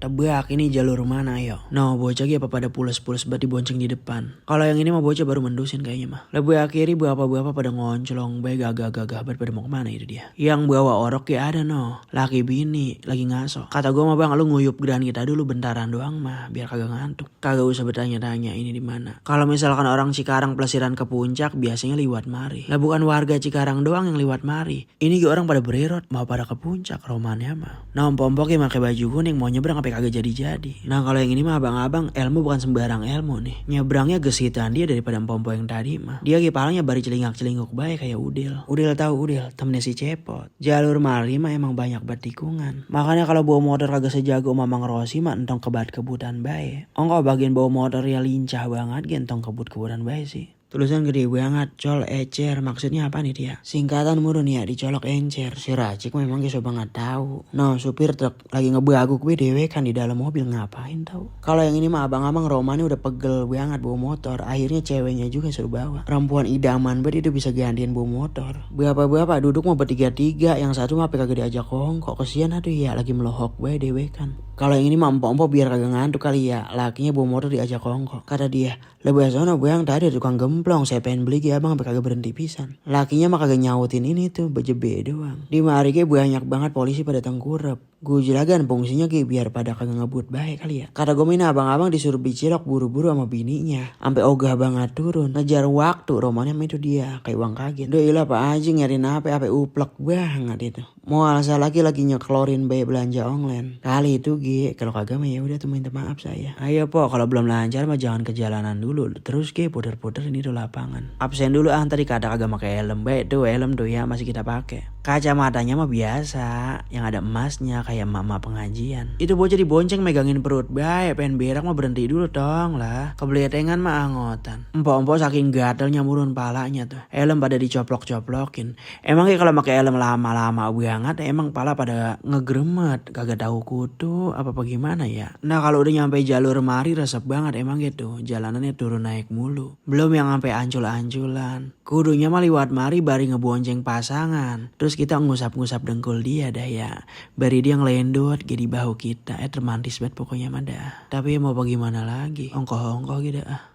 Tebak ini jalur mana yo? No bocah apa pada pules-pules banget dibonceng di depan. Kalau yang ini mah bocah baru mendusin kayaknya mah. Lebih akhiri bapak-bapak pada ngoncolong, baik gagah-gagah banget pada mau kemana itu dia. Yang bawa orok ya ada no, laki bini lagi ngaso. Kata gue mah bang lu nguyup geran kita dulu bentaran doang mah, biar kagak ngantuk. Kagak usah bertanya-tanya ini di mana. Kalau misalkan orang Cikarang pelesiran ke puncak biasanya liwat mari. Lah bukan warga Cikarang doang yang liwat mari. Ini orang pada bererot mau pada ke puncak romannya mah. Nah om-pompoknya pakai baju kuning mau nyebrang apa kagak jadi-jadi. Nah kalau yang ini mah abang-abang ilmu bukan sembarang ilmu nih. Nyebrangnya gesitan dia daripada empompo yang tadi mah. Dia kepalanya bari celingak-celinguk baik kayak Udil. Udil tahu Udil temennya si Cepot. Jalur mari mah emang banyak banget tikungan. Makanya kalau bawa motor kagak sejago Mamang Rosi mah entong kebat-kebutan baik. Ongko bagian bawa motor ya lincah banget gentong kebut-kebutan baik sih. Tulisan gede banget, col ecer, maksudnya apa nih dia? Singkatan murun ya, dicolok encer. Si Racik memang kisah banget tahu. No, supir truk lagi ngebaguk gue dewe kan di dalam mobil ngapain tahu? Kalau yang ini mah abang-abang Romani udah pegel banget bawa motor. Akhirnya ceweknya juga suruh bawa. Perempuan idaman banget itu bisa gantian bawa motor. Bapak-bapak duduk mau bertiga-tiga, yang satu mah kagak diajak kongkok. Kesian aduh ya, lagi melohok gue dewe kan. Kalau yang ini mah empok-empok biar kagak ngantuk kali ya. Lakinya bawa motor diajak kongkok. Kata dia, lebih sono gue yang tadi ada tukang gemplong. Saya pengen beli ya bang, sampai kagak berhenti pisan. Lakinya mah kagak nyautin ini tuh, bejebe doang. Di mari ke banyak banget polisi pada tengkurap. Gue jelagan fungsinya ke biar pada kagak ngebut baik kali ya. Kata gue mina abang-abang disuruh bicilok buru-buru sama bininya. Sampai ogah banget turun. Ngejar waktu romannya itu dia. Kayak uang kaget. Doi lah pak aja nyariin apa uplek banget itu. Mau alasan lagi nyeklorin bayi belanja online. Kali itu kalau kagak mah ya udah tuh minta maaf saya. Ayo po kalau belum lancar mah jangan ke jalanan dulu. Terus puter-puter ini tuh lapangan. Absen dulu tadi kata kagak pakai helm. Baik tuh helm tuh ya masih kita pakai. Kacamatanya mah biasa, yang ada emasnya kayak mama pengajian. Itu bocah dibonceng megangin perut baik, pengen berak mah berhenti dulu dong lah. Kebeletengan mah angotan. Empok-empok saking gatel nyamurun palanya tuh. Helm pada dicoplok-coplokin. Emang kalau pakai helm lama-lama banget, emang pala pada ngegremet, kagak tahu kutu apa gimana ya. Nah kalau udah nyampe jalur mari resep banget emang gitu. Jalanannya turun naik mulu. Belum yang sampai ancul-anculan. Kudunya mah liwat mari bari ngebonceng pasangan. Terus kita ngusap-ngusap dengkul dia dah ya. Bari dia ngelendot di bahu kita. Termantis banget pokoknya mah dah. Tapi mau bagaimana lagi. Ongkoh-ongkoh gitu ah.